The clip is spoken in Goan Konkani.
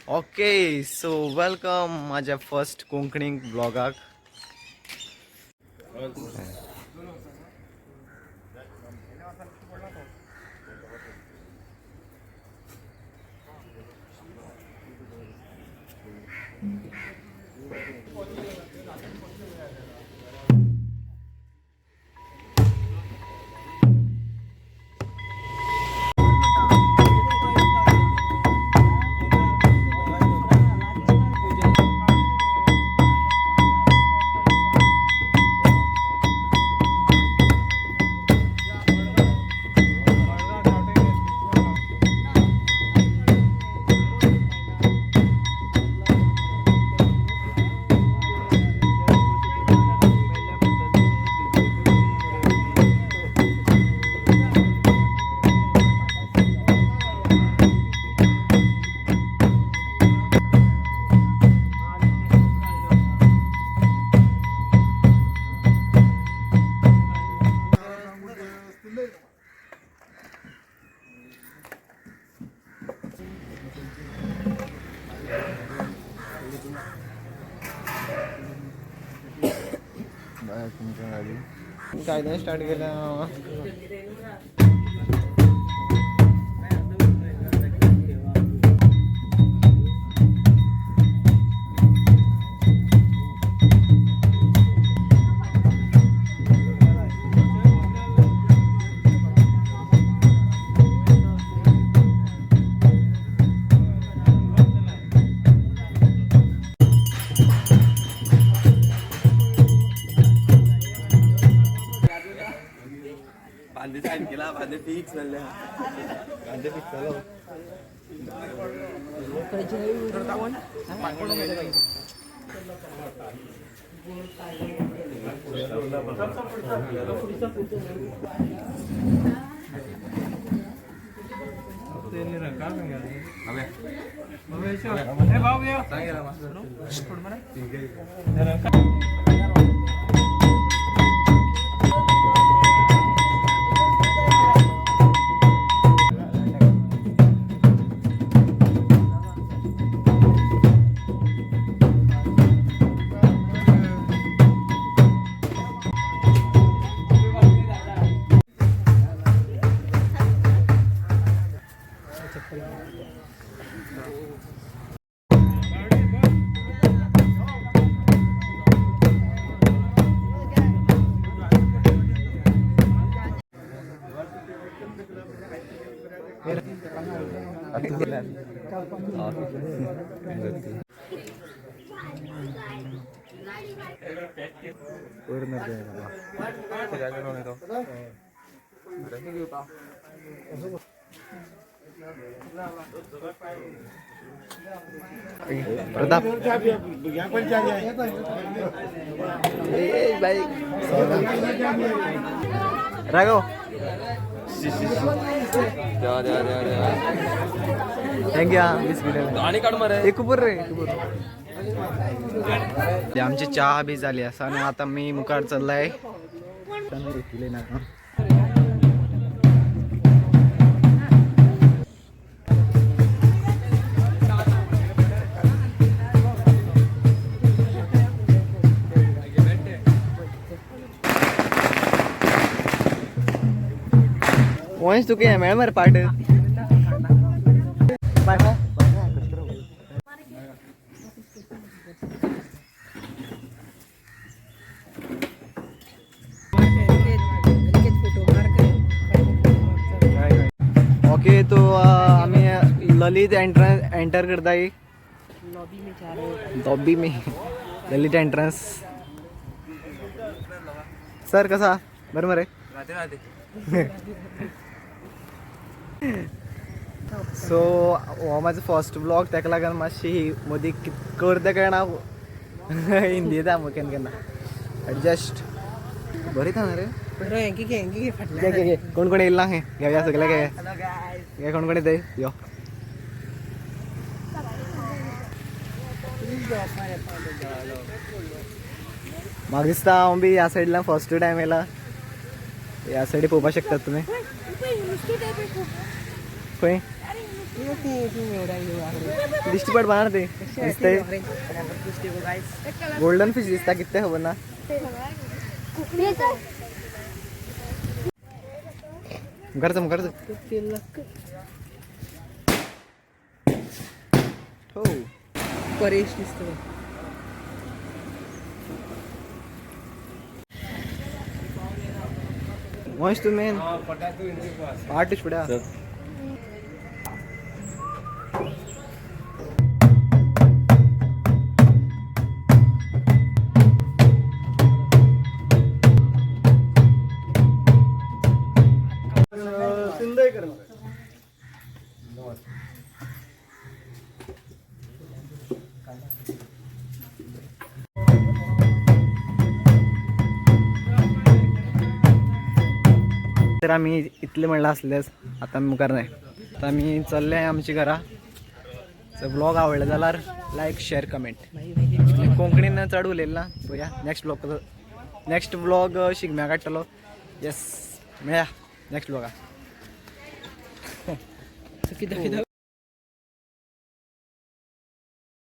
ओके, सो welcome माझ्या फर्स्ट कोंकणी ब्लॉगाक. काय स्टार्ट केलं. बांधे साईन केला, बांधे फिक्स झाले. प्रताप बाई राघव, देवा देवा देवा देवा. Thank you. हा बिस्किट आणि काढ मरे. एक उपर रे, एक उपर. ते आमची चहा बी झाली असा आणि आता मी मुखार चाललाय ना. वंश, तुका हे मेळ मरे पाट. Bye bye. Okay, तो आम्ही ललित एंट्रन्स एंटर करताय. लॉबी में जा रहे हैं. लॉबी में ललित एंट्रन्स. सर, कसा बरोबर आहे? राहते राहते. सो हो म्हाजो फर्स्ट ब्लॉग, ताका लागून मातशी ही मदीं करता काय ना, हिंदी येता केन्ना केन्ना एडजस्ट बरी ना रे. बरं, हेंकी घे, हेंकी घे फाटल्यान. घे घे घे. कोण कोण येयला हे घेवया, सगळे घे घे. कोण कोण येते यो. म्हाका दिसता हांव बी ह्या सायडीन फर्स्ट टायम येयला. ह्या सायडी पळोवपाक शकतात तुमी. खंय? दिश्टी पड बाहर ते दिसतंय. गोल्डन फिश दिसता कितें खबर ना. मुखार मुखार. हो. परेश दिसतो. वंश तू मेन पार्ट फुड्या. तर आम्ही इतले म्हणलं असलेच आता आमी मुखार नाही. आता आमी चल्ले आमच्या घरा. जर ब्लॉग आवडला जाल्यार लायक, शेअर, कमेंट. कोंकणीन चड उलयलें ना. पळोवया नेक्स्ट ब्लॉग कसो. नेक्स्ट ब्लॉग शिगम्या काडटलो. येस, मेळया नेक्स्ट ब्लॉगा. कितें कितें.